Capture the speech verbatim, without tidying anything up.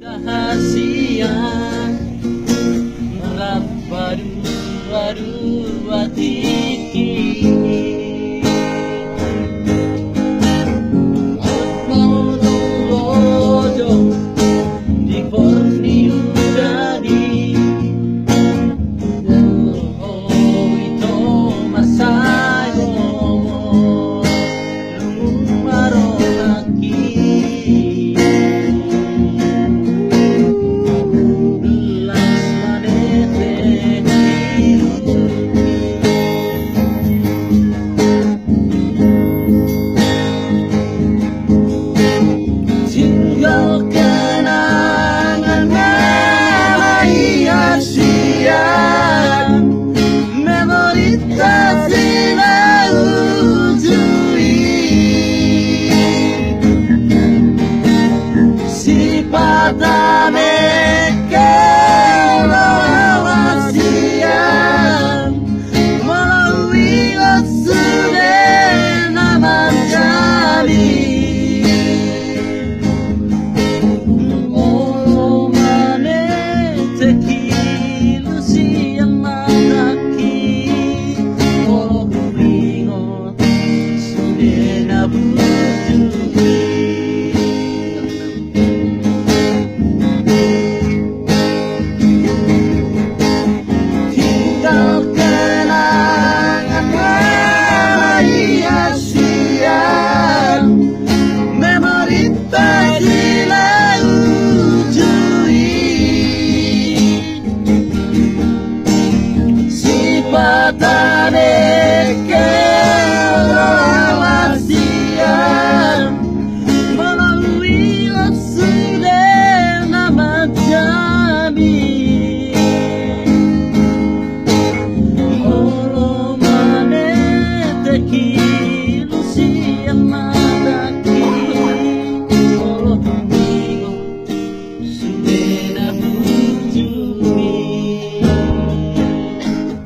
Hasian rap paduadua tingki. Molo lojo di portibi on jadi, olo ito mansai lomo. Tinggal kenangan na baik hasian. Memori tak tinggal ujui. Sipata me